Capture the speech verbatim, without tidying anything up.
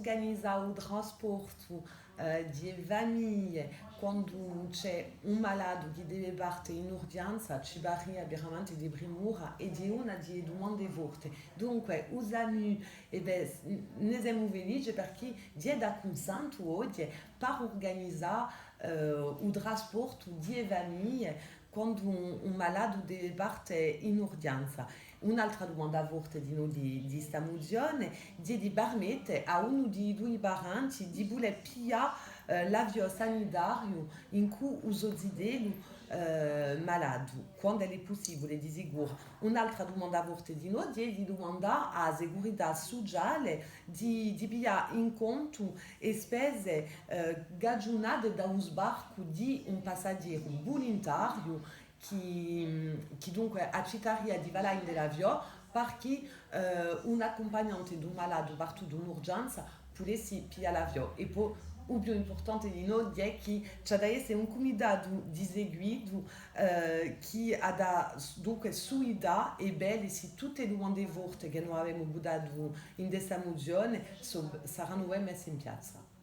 Urganizà u trasportu, eh, di e famiglie quandu ci hè un malatu chì deve parte in urgenza, ci paria veramente di primura è hè una di e dumande forte. Dunque, u SAMU, è bè, s-, ne semu felice perchè ghjè da cunsentu oghje per urganizà, eh, u trasportu di e famiglie quandu un, un malatu deve parte in urgenza. Un'altra dumanda forte dinò di, di sta muzione, ghjè di permette à unu di i dui parenti di pudè piglià, eh, l'aviò sanitariu incù u so zitellu, eh, malatu, quand'ellu hè pussibule, di sicuru. Un'altra dumanda forte dinò, ghjè di dumandà à a sicurità suciale di, di piglià in contu e spese, eh, cagiunate da u sbarcu di un passaghjeru vulintariu chì, chì dunque accittaria di falà ind'è l'aviò, parchì, eh, un accumpagnante d'un malatu partutu in urgenza pudessi piglià l'aviò. È po u più impurtante dinò ghjè chì ci hà da esse un cumitatu di seguitu, eh, chì hà da s-, dunque suità è vede sì tutte e dumande forte chì no avemu buttatu ind'è sta muzione so-, saranu messe in piazza.